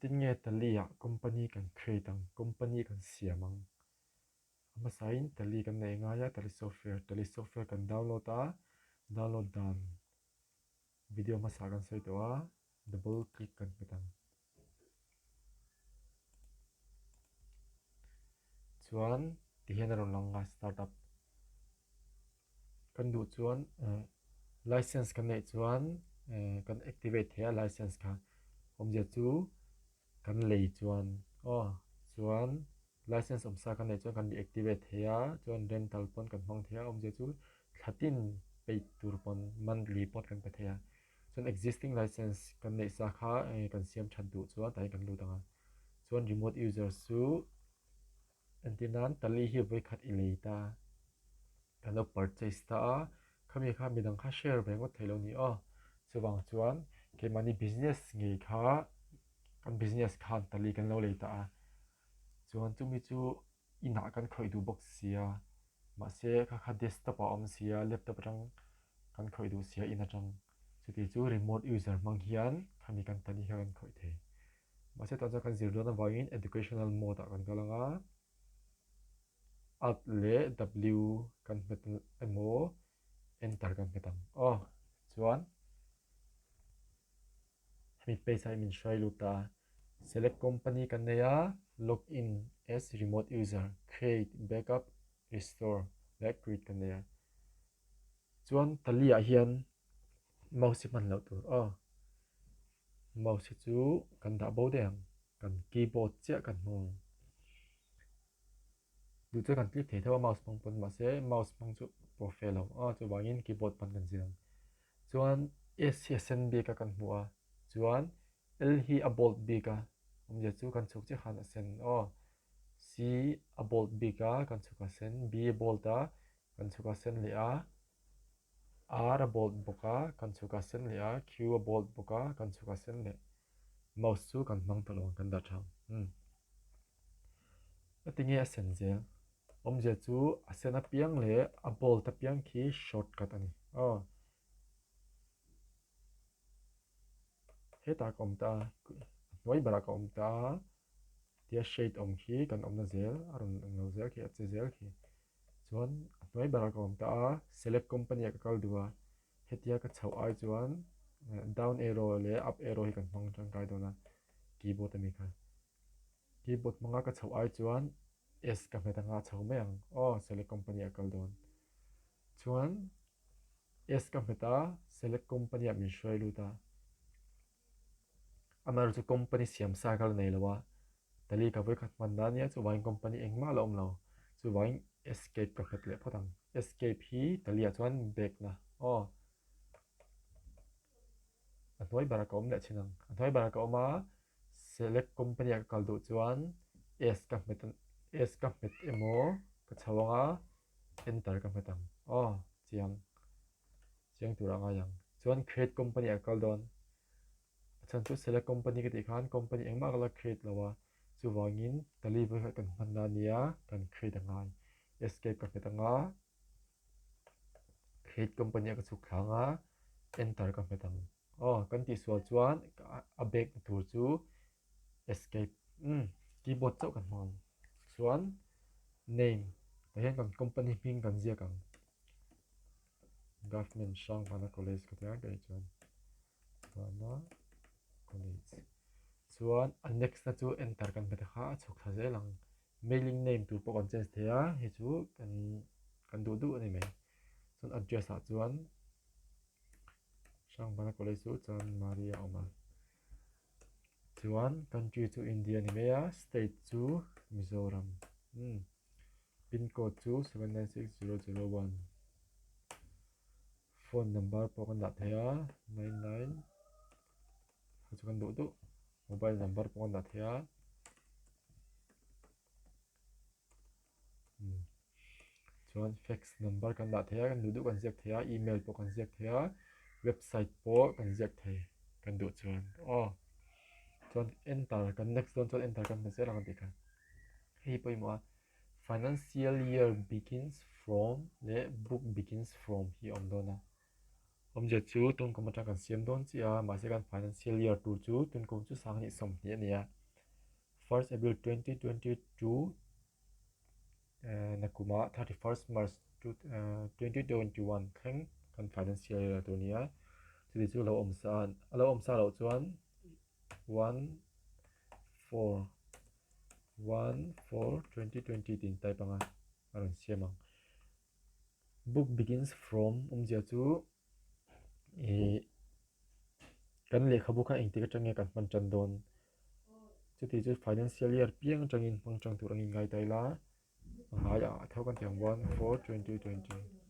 Engtin nge Tally ah company kan create ang, company kan siam ang? A hmasain Tally kan neih ngai a, Tally software, Tally software kan download a, download dan video hmasa kan sawi tawh a, double click kan hmet ang. Chuan tihian a rawn lang a startup. Kan duh chuan license kan neih chuan kan activate thei a license kha awmzia chu kan lei chuan aw chuan license awmsa kan neih chuan kan deactivate thei a chuan rental pawn kan hmang thei a awmzia chu thla tin paid tur pawn monthly pawh kan pe thei a chuan existing license kan neih sa kha kan siam that duh chuan tah hian kan lut ang a chuan remote users chu Entir nan tali hi vawikhat i lei ta, kan lo purchase ta a, khami kha midang kha share ve ngawt thei lo ni aw. Chuvang chuan keimahni business ngei kha kan business khan tali kan lo lei ta a, chuan chumi chu inah kan khawih duh bawk sia, mahse kha kha desktop ah a awm sia, laptop atang kan khawih duh sia in atang, chuti chu remote user hmang hian khami kan tali kha kan khawih thei. Mahse tah chuan kan zir dawn avangin educational mode ah kan kal ang a, Alt leh W kan hmet emaw enter kan hmet ang aw. Chuan hemi page ah min hruai lut a, select company kan nei a, log in as remote user, create, backup, restore leh quit kan nei a. Chuan tali ah hian mouse hi hman loh tur aw. Mouse hi chu kan dah bo daih ang, kan keyboard chiah kan hmang ang. Duh chuan kan click thei tho a mouse hmang pawn mahse mouse hmang chu pawh fe lo a chuvangin keyboard hman kan zir ang. Chuan S hi a sen bik a kan hmu a, chuan L hi a bold bik a, awmzia chu kan chhuk chiah khan a sen aw. C a bold bik a kan chhuk a sen, B a bold a kan chhuk a sen leh a. R a bold bawk a, kan chhuk a sen leh a, Q a bold bawk a, kan chhuk a sen leh. Mouse chu kan hmang tawh lo ang, kan dah tha ang. Umm. Heti nge a sen zel? Awmzia chu a sen apiang leh a bold apiang khi shortcut a ni. Aw. Hetah ka awm ta a, a hnuai berah ka awm ta a, tia shade awm khi kan awmna zel, a rawn eng lo zel khi, a che zel khi. Chuan a hnuai berah ka awm ta a, select company ah ka kal duh a, hetia ka chhoh ai chuan down arrow leh up arrow hi kan hmang tangkai dawn a, keyboard ami kha. Keyboard hmanga ka chhoh ai chuan S ka hmet anga a chho mai ang, aw select company ah ka kal dawn. Chuan S ka hmet a, select company ah min hruai lut a. Amaherawhchu chu company siam sa ka la nei lo a, Tali ka vawikhat hman na ania chuvangin company engmah la awm lo. Chuvangin escape ka hmet leh phawt ang. Escape hi Tali ah chuan back na aw. A hnuai berah ka awm leh thin ang. A hnuai berah ka awm a, select company ah ka kal duh chuan S ka hmet S ka hmet emaw ka chho ang a, enter ka hmet ang aw chiang chiang tur a ngai ang chuan create company ah ka kal dawn a chhan chu select company ka tih khan company engmah ka la create lo a chuvangin tali vawi khat kan hman na ania kan create a ngai escape ka hmet anga create company ah ka chhuk thla anga enter ka hmet ang aw kan tihsual chuan a back na tur chu escape umm keyboard chauh kan hmang ang chuan name tah hian kan company hming kan ziak ang government Hrangvana college ka tia kei chuan Vana college chuan a next na chu enter kan hmu ta kha a chhuk thla zel ang mailing name tur pawh kan change thei a hei chu kan kan duh duh a ni mai chuan address ah chuan Hrangvana college chu Chanmari a awm a. Chuan country chu India ni mai a, state chu Mizoram. Umm pin code chu 796001. Phone number pawh kan dah thei a, 99 kha chu kan duh duh. Mobile number pawh kan dah thei a. Chuan fax number kan dah thei a, kan duh duh kan ziak thei a, email pawh kan ziak thei a, website pawh kan ziak thei kan duh chuan aw. Chuan enter kan next dawn chuan enter kan hmu zel ang a tih kha. Hei hi pawimawh a, financial year begins from leh book begins from hi a awm dawn a. Awmzia chu tun kum atang kan siam dawn chiah a, mahse kan financial year tur chu tun kum chu 2020 a ni a. First April 2022 nakuma 31st March 2021 thleng kan financial year tur a ni a. Chuti chu lo awm sa a lo awm sa loh chuan 1 4 1 4 2020 tiin type anga a rawn siam ang. Book begins from awmzia chu ih kan lehkhabu kha engtik atang nge kan hman tan dawn chuti chu financial year piang atangin hmang tang tur a ni ngai ta ila a ngai ah tho kan ti ang 1 4 2020.